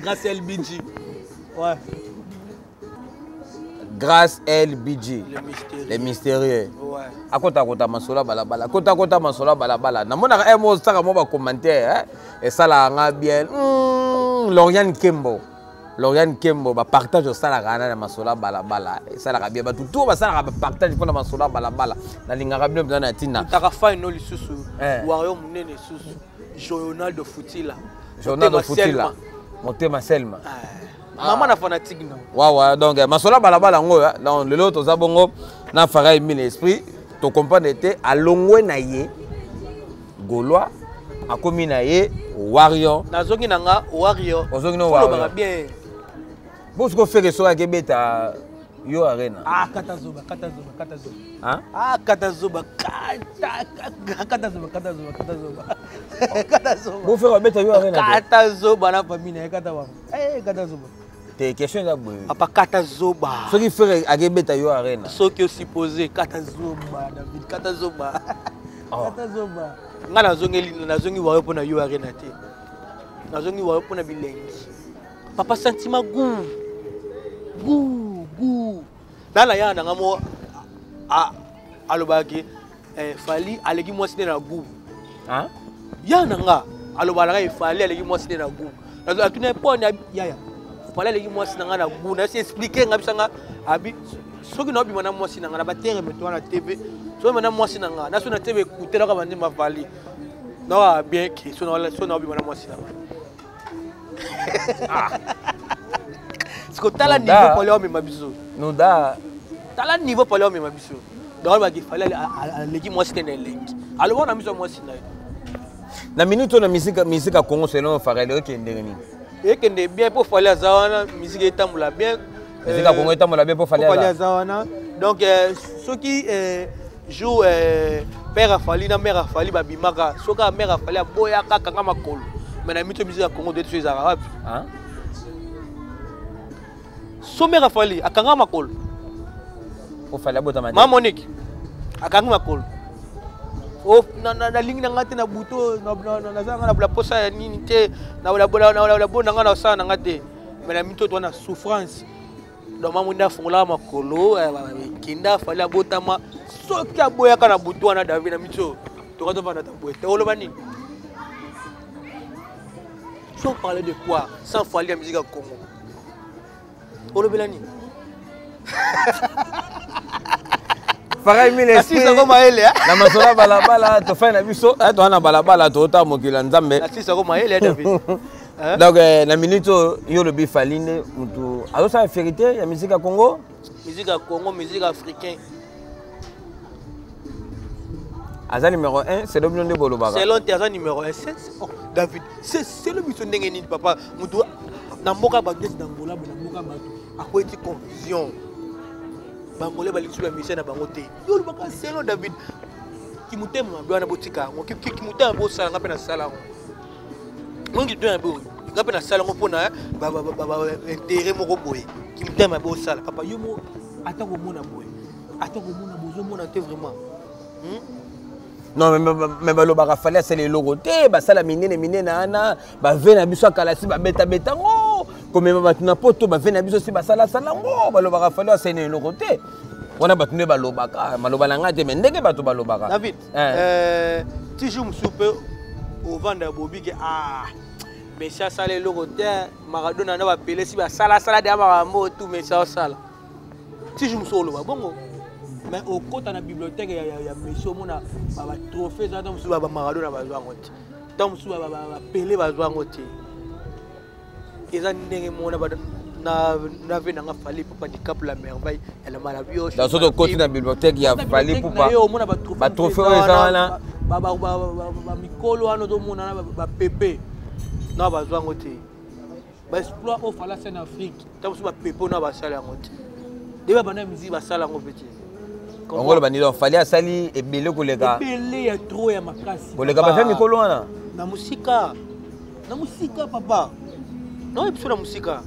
Speaker 1: grâce LBG, ouais.
Speaker 2: Grâce LBG.
Speaker 1: Le mystérieux.
Speaker 2: Le mystérieux.
Speaker 1: Ouais.
Speaker 2: Akotakota masolo ya balabala, kotakota masolo ya balabala. Namonaka mo osaka mwa bacommentaire esalaka nga bien. Lauriane Kembo, Lauriane Kembo, bapartage osalaka wana na masolo ya balabala esalaka bien. Bato to basalaka bapartage mpona masolo ya balabala, nalingaka bino mpenza na ntina.
Speaker 1: Otaka fai no lisusu. Wario monene lisusu, Ronaldo Futila.
Speaker 2: Ronaldo Futila, motema Selma.
Speaker 1: Mama na fanatique no.
Speaker 2: Wawa, donc masolo ya balabala yango oyo. Donc lelo toza bongo na Farai Mille Esprit. Tocomprendre te, alongwe na ye Gaulois, akomi na ye Warrior.
Speaker 1: Nazongi na nga Warrior.
Speaker 2: Ozongi no
Speaker 1: Olobaka
Speaker 2: Warrior.
Speaker 1: Bien.
Speaker 2: Bosiko Ferre soki akebeta yo Arena.
Speaker 1: Ah, kata zoba, kata zoba, kata zoba.
Speaker 2: Hein?
Speaker 1: Ah, kata zoba, kata, kata zoba, kata zoba, kata zoba, kata zoba.
Speaker 2: Bo Ferre abeta yo Arena te.
Speaker 1: Kata zoba na famille na ye, kata bango. Eh, kata zoba.
Speaker 2: Te, question eza boye.
Speaker 1: Papa, kata zoba.
Speaker 2: Soki Ferre akebeta yo Arena.
Speaker 1: Soki osupose, kata zoba, David, kata zoba.
Speaker 2: Oh.
Speaker 1: Kata zoba. Nga nazongeli, nazongi Wario mpo na yo Arena te. Nazongi Wario mpo na bilengi. Papa, sentiment, goût. Goût, goût. Nana ya nanga mo alobaki Fally aleki mwasi nde na goût.
Speaker 2: Hein?
Speaker 1: Ya na nga alobaka ngai Fally aleki mwasi nde na goût. Atuna mpone yaya Fally aleki mwasi na nga na goût. Nasi expliquer nga bisa nga abi soki naobima na mwasi na nga na baterme to wana TV, soki obima na mwasi na nga na so na TV ekutelaka banzemba Fally, naoka bien ke so naobima na mwasi na nga. Siko tala niveau Fally omema biso.
Speaker 2: Noda.
Speaker 1: Tala niveau Fally omema biso. Donc alobaki Fally aleki mwasi te na elengi, aloba na miso ya mwasi na ye.
Speaker 2: Na minute oyo na musique ya Congo, selon Farel, ekende ndenge nini?
Speaker 1: Ekende bien mpo Fally aza wana, musique etambola bien.
Speaker 2: Musique ya Congo etambola bien mpo Fally
Speaker 1: Fally
Speaker 2: aza.
Speaker 1: Aza wana. Donc soki jour père afali na mère afali babimaka, soki mère afali aboyaka kanga makolo, mais na mito musique ya Congo nde so ezalaka wapi?
Speaker 2: Hein?
Speaker 1: So mère afali akanga makolo.
Speaker 2: Po Fally abotama te.
Speaker 1: Ma Monique akangi makolo. O nalingi na nga te na buto, naza nga na posa ya nini te, na bo na nga na osala na nga te, mais na mito to na souffrance. Donc mama nde afungolaka makolo, kenda afali abotama. Soki aboyaka na butu wana, David, na mito toka tovanda ta boye te, oloba nini? So parler de quoi sans Fally ya musique ya Congo? Olobela nini?
Speaker 2: Farai Mille Esprit.
Speaker 1: Nasisako mayele.
Speaker 2: Na masolo ya balabala, tofai na biso toza na balabala, toota mokili ya Nzambe.
Speaker 1: Nasisako mayele, David. Hein?
Speaker 2: Donc na minute oyo, yo olobi Fally nde motu azosala fierté ya musique ya Congo.
Speaker 1: Musique ya Congo, musique africain.
Speaker 2: Aza numéro 1 selon bino nde bolobaka.
Speaker 1: Selon te, aza numéro 1. Oh, David, selon biso ndenge nini? Papa, motu na mboka bato neti na Ngola boye, na mboka bato akweti confusion, Bangolais balingi so bamusicien na bango te. Yo olobaka selon, David. Kimotema mabe wana botika yango. Kimotema mabe osala, nga mpe nasala yango. Mongi to mabe, nga mpe nasala yango mpona intérêt moko boye. Kimotema mabe osala, papa, yo mo ata komona boye, ata komona bozomona te vraiment.
Speaker 2: Non, mais balobaka Fally asala eloko te, basala minene minene wana bave na biso akala si babetabeta ngo komema bato na poto, bave na biso si basalasala ngo. Balobaka Fally asala eloko te wana, bato nde balobaka, maloba na ngai te, mais ndenge bato balobaka.
Speaker 1: David.
Speaker 2: Eh.
Speaker 1: Toujours mosusu mpe ovanda bobike, ah, Messi asala eloko te, Maradona na bapelesi basalasala deya makambo oyo tu Messi asala. Toujours mosusu oloba bongo. Mais okota na bibliothèque ya Messi, omona batrophée eza, ntango mosusu bamaradona bazwa yango te, ntango mosusu bapele bazwa yango te. Eza ndenge mona na ve nanga Fally Ipupa Dicap la Merveille ya la Malavio.
Speaker 2: Dans soki okoti na bibliothèque ya Fally Ipupa,
Speaker 1: omona
Speaker 2: batrophée oyo eza wana.
Speaker 1: Bamikolo wana ozomona na bapepe na bazwa yango te. Baexploit oyo Fally asala na Afrique, ntango mosusu bapepe oyo na basala yango te. Nde babanda musique, basala yango mpe te.
Speaker 2: Yango oloba nini? Donc Fally asali ebele koleka
Speaker 1: Ebele ya trop, ya makasi.
Speaker 2: Koleka bafia mikolo wana.
Speaker 1: Na mosika, na mosika, papa. Naoyebi biso na mosika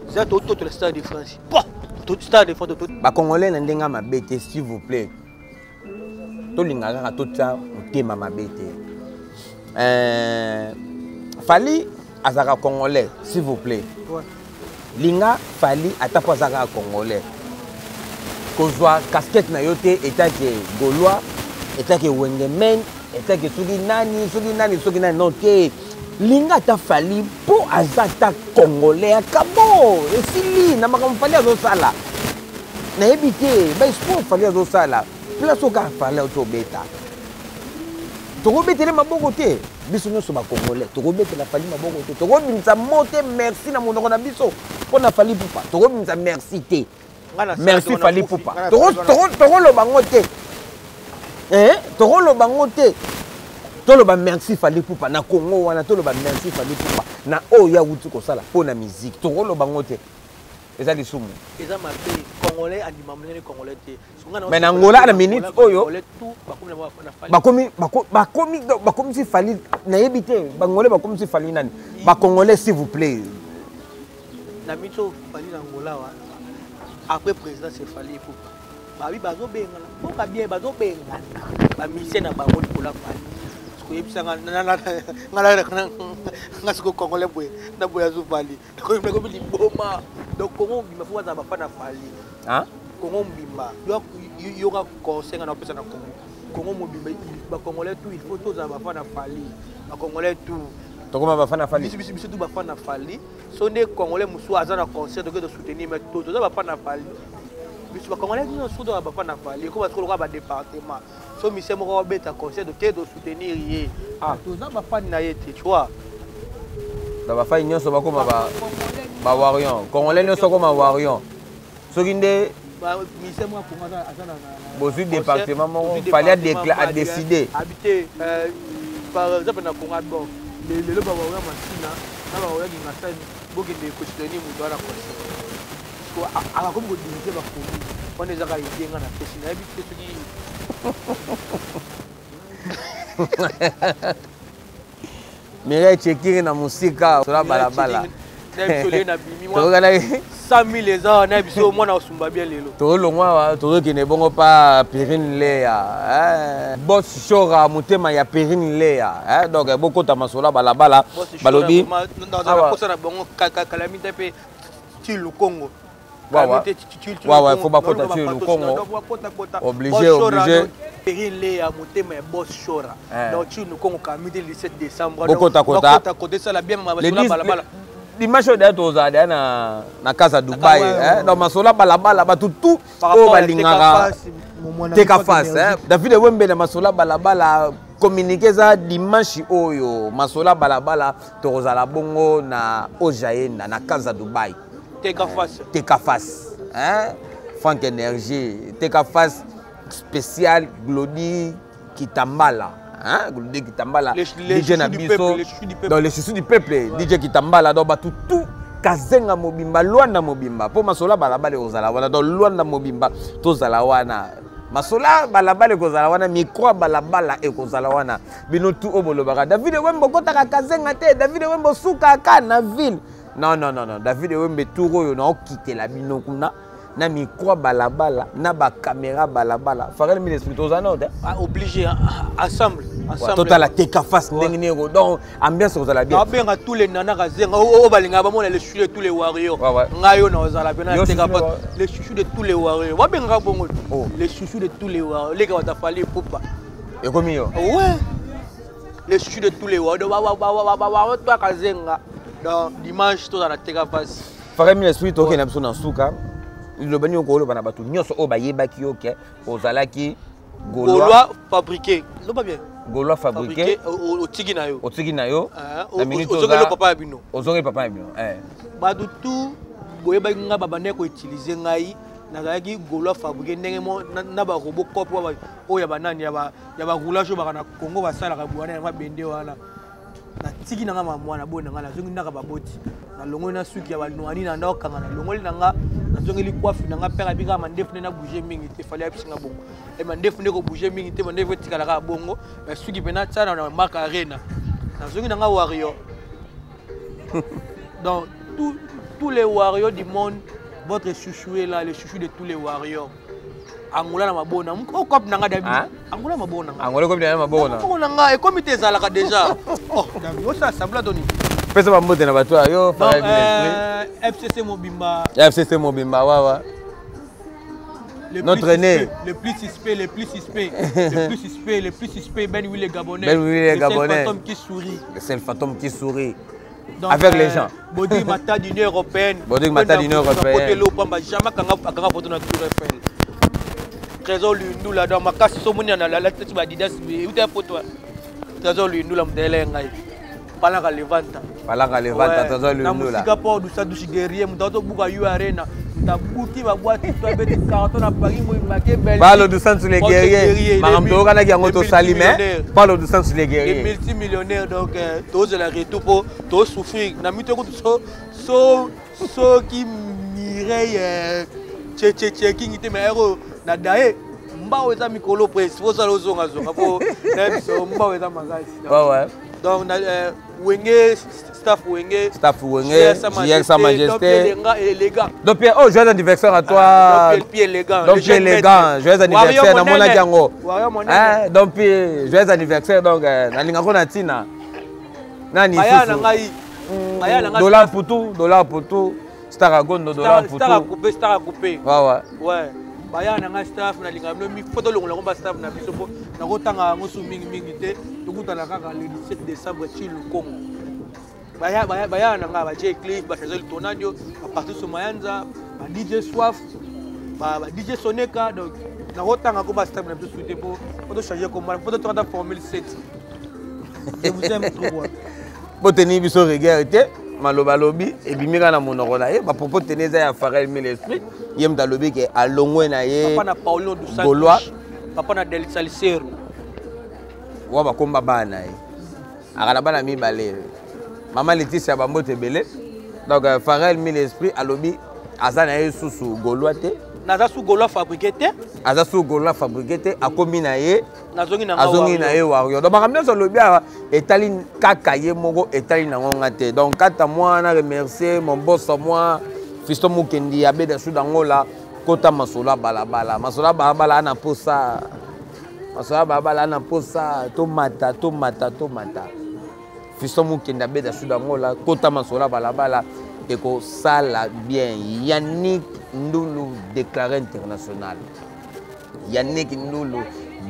Speaker 1: eza tototola Stade de France, Stade de France.
Speaker 2: Bacongolais, na ndenge ya mabe te, s'il vous plaît, tolinga kaka totia motema mabe te. Fally azalaka Congolais, s'il vous plaît. Linga Fally ata mpo aza kaka Congolais. Kozwa casquette na yo te etake Gaulois, etake Wengemen, etake soki nani, soki nani, soki nani. Non te, linga ata Fally mpo aza ata Congolais. Akabo esili na makambo Fally azosala, nayebi te baexploit Fally azosala. Place oyo kaka Fally azobeta, tokobetele maboko te? Biso nyonso Bacongolais tokobetela Fally maboko te? Tokobimisa mo te merci na monoko na biso mpo na Fally Ipupa? Tokobimisa merci te? Merci Fally Ipupa, tokoloba ngo te, tokoloba ngo te. Toloba merci Fally Ipupa na Congo wana, toloba merci Fally Ipupa na oyo awuti kosala mpo na musique, tokoloba ngo te? Eza lisumu?
Speaker 1: Eza mabe. Congolais andima monene Congolais te.
Speaker 2: Mais na Angola, na minute oyo, bakomi bakomi bakomisi Fally, nayebi te, Bangolais bakomisi Fally nani? Bacongolais, s'il vous plaît.
Speaker 1: Na minute oyo, Fally na Angola wa, après président c'est Fally Ipupa. Babi bazobengana mboka bien, bazobengana bamusicien na bango likolo ya Fally. Koyebisanga nga siko Congolais boye na boye azo Fally, nakomi liboma. Donc Congo mobimba fo bazala bafan na Fally. Congo mobimba, yoka conseil nga na opesa na Congo. Congo mobimba, Bacongolais tout, il faut tozala bafan na Fally. Bacongolais tout
Speaker 2: Tokoma bafan na Fally.
Speaker 1: Biso tout bafan na Fally. So nde Congolais mosusu aza na concert, toke tosoutenir, mais toza bafan na Fally. Biso Bacongolais nyonso toza bafan na Fally. Ekoma sikoyo lokola badépartement. So musicien moko abeta concert, toke tosoutenir ye, toza bafani na ye te, tu vois.
Speaker 2: Na bafani nyonso bakoma bawarrior. Congolais nyonso akoma warrior soki nde bozwi département moko, Fally adécide.
Speaker 1: Habité par exemple na Congo, bon, lelo bawarrior Masina na bawarrior Kingasani bokende kosoutenir moto wana concert, akakomi kodirige bakomi wana. Ezaka idée nga na pesi, nayebi te soki
Speaker 2: Mireille Chekiri na mosika sola balabala.
Speaker 1: Toyokanaki 100 000 eza wana, biso mwana osumba bien lelo.
Speaker 2: Tolongwa awa, tozokende bongo pa Perine Lea, Boss Shora, motema ya Perine Lea. Donc bokota masolo balabala. Balobi
Speaker 1: posa na bango kalami te mpe ti Lukongo.
Speaker 2: Wawa, faut bakota ti Lukongo, obligé, obligé.
Speaker 1: Perine Lea, motema ya Boss Shora, donc ti Lukongo kalami te, 17 décembre.
Speaker 2: Bokota kota.
Speaker 1: Kota kota, esala bien masolo balabala.
Speaker 2: Dimanche oyo daya tozala daya na Casa Dubai. Donc masolo balabala, bato tout oyo balingaka teka face David Wembe na masolo balabala, communiqué eza dimanche oyo, masolo balabala, tokozala bongo na Ojaenda na Casa Dubai.
Speaker 1: Teka face.
Speaker 2: Teka face, Frank Énergie, teka face spécial Glodi Kitambala, hein? Glodi Kitambala, DJ na biso dans les chouchous du peuple, ouais. DJ Kitambala. Donc bato tout Kazenga mobimba, Lwanda mobimba, mpo masolo balabala ekozala wana. Donc Lwanda mobimba tozala wana, masolo balabala ekozala wana, micro balabala ekozala wana. Bino tu oyo bolobaka David Wembe okotaka Kazenga te, David Wembe osukaka na ville, non, non, non, non. David Wembe, tour oyo naokitela bino kuna na micro balabala, na bacaméra balabala. Farel Mille Esprit, toza nao te?
Speaker 1: Obligé, ensemble.
Speaker 2: Totala teka face ndenge nini. Donc ambiance kozala bien.
Speaker 1: Nabenga tous les nana Kazenga oyo balingaka bamona les chouchou de tous les warriors. Ngai oyo naozala mpe na teka face, les chouchou de tous les warriors, babengaka bongo, les chouchou de tous les warriors, leka bata Fally Ipupa.
Speaker 2: Ekomi yo?
Speaker 1: Ouais, les chouchou de tous les warriors, toi Kazenga. Donc dimanche tozala na teka face.
Speaker 2: Farel Mille Esprit, tokende na biso na suka. Liloba nini okoloba na bato nyonso oyo bayebaki yo ke ozalaki
Speaker 1: Gaulois fabriqué? Loba bien.
Speaker 2: Gaulois fabriqué.
Speaker 1: Otiki na yo.
Speaker 2: Otiki na yo.
Speaker 1: Na minute ozongeli papa ya bino.
Speaker 2: Ozongeli papa ya bino.
Speaker 1: Bato tu boyebaki ngai, babandaki koutiliser ngai, nazalaki Gaulois fabriqué ndenge mo na baRobocop oyo ya banani ya baroulage oyo baka na Congo basalaka bwana ya mabende wana. Natiki na nga mwana boye na nga, nazongi ndaka baboti, nalongoli na suki ya banwani na nda okanga, nalongoli na nga, nazongeli coiffe na nga. Père abikaka mandefu nde na bouge mingi te. Fally ayebisi nga bongo e mandefu nde kobouge mingi te, mandefu etikala kaka bongo, suki mpena tia na marque Arena. Nazongi na nga warrior. Donc tous les warriors du monde, votre chouchou est là, le chouchou de tous les warriors. Angola na mabona okop na nga, Dabi. Angola na mabona nga.
Speaker 2: Angola ekomi na maboko na.
Speaker 1: Maboko na nga ekomi te, ezalaka déjà. Oh Dabi, osala semblant toni.
Speaker 2: Pesa bambote na bato yo.
Speaker 1: FCC mobimba.
Speaker 2: FCC mobimba, wawa. Notre aîné.
Speaker 1: Le plus suspect, le plus suspect, le plus suspect, le plus suspect, Ben Willy Gabonais.
Speaker 2: Ben Willy Gabonais.
Speaker 1: Le seul fantôme qui sourit.
Speaker 2: Le seul fantôme qui sourit. Donc, avec les gens.
Speaker 1: Bodi Mata d'Union européenne.
Speaker 2: Bodi Mata d'Union européenne.
Speaker 1: Jamais kanga photo na Tour Eiffel. Trésor Lundula dans makasi so moni na la tête ba Adidas uta photo. Trésor Lundula mdele ngai. Palaka Levanta.
Speaker 2: Palaka Levanta, Trésor Lundula.
Speaker 1: Na musika port du Sadou guerrier, mutato buka U Arena. Mutabuki ba boîte to abeti carton na Paris mo make belle.
Speaker 2: Paulo dos Santos les guerriers. Makambo toyokanaki yango tosali, mais Paulo dos Santos les guerriers.
Speaker 1: Les multimillionnaires, donc tozela retour po tosouffrir na mito kutu so so soki Mireille chechechekingi te, mais ero na daye mbao eza mikolo presse fosala ozongazonga po na biso mbao eza makasi. Donc na Wenge, staff Wenge.
Speaker 2: Staff Wenge, JR Sa Majesté.
Speaker 1: Élégant.
Speaker 2: Donc Pierre, oh, joyeux anniversaire à toi.
Speaker 1: Donc Pierre élégant.
Speaker 2: Donc Pierre élégant, joyeux anniversaire na mona yango. Hein, donc Pierre, joyeux anniversaire, donc nalingako na tina. Nani
Speaker 1: susu? Ngai.
Speaker 2: Dollar putu, dollar putu. Star Agondo, dollar putu.
Speaker 1: Star à couper, star à couper.
Speaker 2: Ouais.
Speaker 1: Baya na ngai staff, nalinga bino mi fo tolongola yango bastaff na biso mpo nakotanga yango su mingimingi te. Tokutana kaka le 17 décembre ti Lukongo. Baya na ngai baje Cliff, batrésor Tonadio, baparti Somayanza, ba DJ Swaf, ba DJ Soneka. Donc nakotanga ko bastaff na biso su te mpo po tochange komana mpo totokata formule 7. Je vous aime trop.
Speaker 2: Boteni biso rigueur te, maloba alobi ebimi kaka na monoko na ye. Bapropos tene eza ya Farel Mille Esprit. Ye moto alobi ke alongwe na ye.
Speaker 1: Papa na Paulo dos Santos.
Speaker 2: Gaulois.
Speaker 1: Papa na Del Salsero.
Speaker 2: Wa bakomba bana na ye, akala bana mibale, mama Leticia, bambote ebele. Donc Farel Mille Esprit alobi aza na ye susu gaulois te.
Speaker 1: Naza su gaulois fabriqué te.
Speaker 2: Aza su gaulois fabriqué te, akomi na ye.
Speaker 1: Nazongi na
Speaker 2: Azongi na ye warrior. Donc makambo nyonso alobi awa etali kaka ye moko, etali nango nga te. Donc kata mwana remercier mon boss, moi Fiston Mukendi Abeda Sud Angola. Kota masolo ya balabala, masolo ya balabala ana posa, masolo ya balabala ana posa tomata, tomata, tomata. Fiston Mukendi Abeda Sud Angola, kota masolo ya balabala ekosala bien. Yannick Ndulu déclaré international. Yannick Ndulu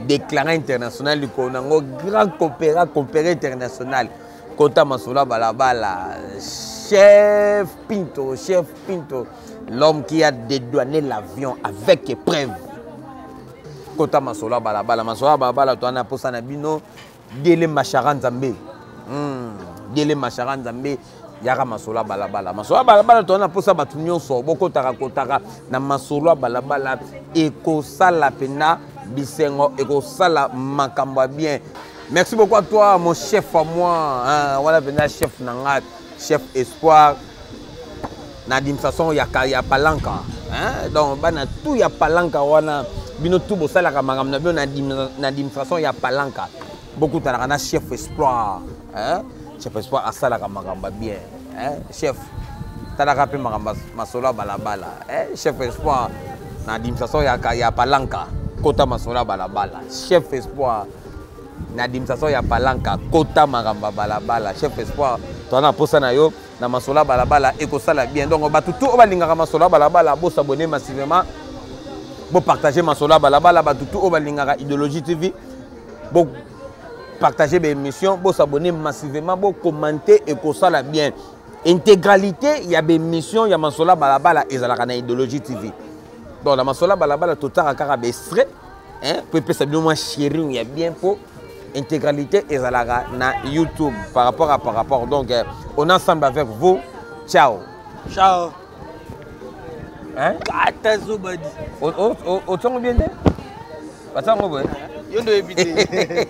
Speaker 2: déclaré international, likolo nango grand coopéra, coopéré international. Kota masolo ya balabala. Chef Pinto, chef Pinto, l'homme qui a dédouané l'avion avec épreuve. Kota masolo ya balabala, masolo ya balabala towana posa na bino. Dele Machara Nzambe, Dele Machara Nzambe, yaka masolo ya balabala, masolo ya balabala towana mposa. Bato nyonso bokotaka kotaka na masolo ya balabala, ekosala mpena bisengo, ekosala makambo ya bien. Merci beaucoup à toi, mon chef à moi, hein, wana mpena chef na nga, chef Espoir na administration ya Palanka, hein? Donc bana tout ya Palanka wana, bino tout bosalaka makambo na bino na administration ya Palanka, bokutanaka na chef Espoir, hein? Chef Espoir asalaka makambo ya bien, hein? Chef talaka mpe makambo masolo ya balabala, hein? Chef Espoir na administration ya Palanka, kota masolo ya balabala. Chef Espoir na administration ya Palanka, kota makambo ya balabala. Chef Espoir, toza na posa na yo na masolo ya balabala, ekosala bien. Donc bato tu oyo balingaka masolo ya balabala, bosabonner massivement, bopartage masolo ya balabala. Bato tu oyo balingaka Idéologie TV, bopartage baémission, bosabonner massivement, bocommenter, ekosala bien. Intégralité ya baémission ya masolo ya balabala ezalaka na Idéologie TV. Donc na masolo ya balabala, totaka kaka baextrait po epesa bino mwa sharing ya bien, mpo intégralité ezalaka na YouTube par rapport. Donc on est ensemble avec vous. Ciao.
Speaker 1: Ciao.
Speaker 2: Hein?
Speaker 1: Kata zobadi.
Speaker 2: Otongo bien te, batango boye.
Speaker 1: Yo nde oyebi te.